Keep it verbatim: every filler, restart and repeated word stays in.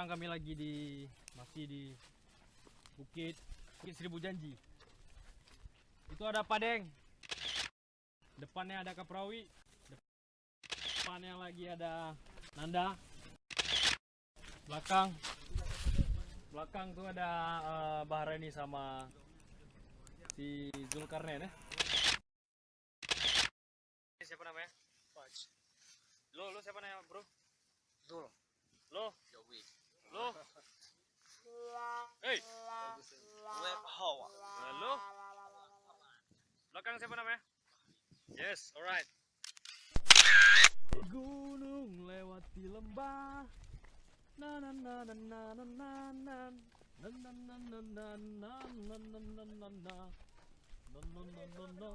Kami lagi di, masih di Bukit, Bukit Seribu Janji. Itu ada Padeng. Depannya ada Kaprawi. Depannya lagi ada Nanda. Belakang, belakang tuh ada, eh, Bahraini sama si Zulkarnain, ya. Siapa namanya? Faj. Lo, lo siapa namanya, bro? Zul. Lo? Yogi. Lo? Hei. Web Hawa. Nah, lo? Belakang siapa namanya? Yes, alright. Gunung lewati lembah. Na, na, na, na, na, na, na, na. Na, na, na, na, na, na, na, na, na, na, na. Na, na, na, na, na.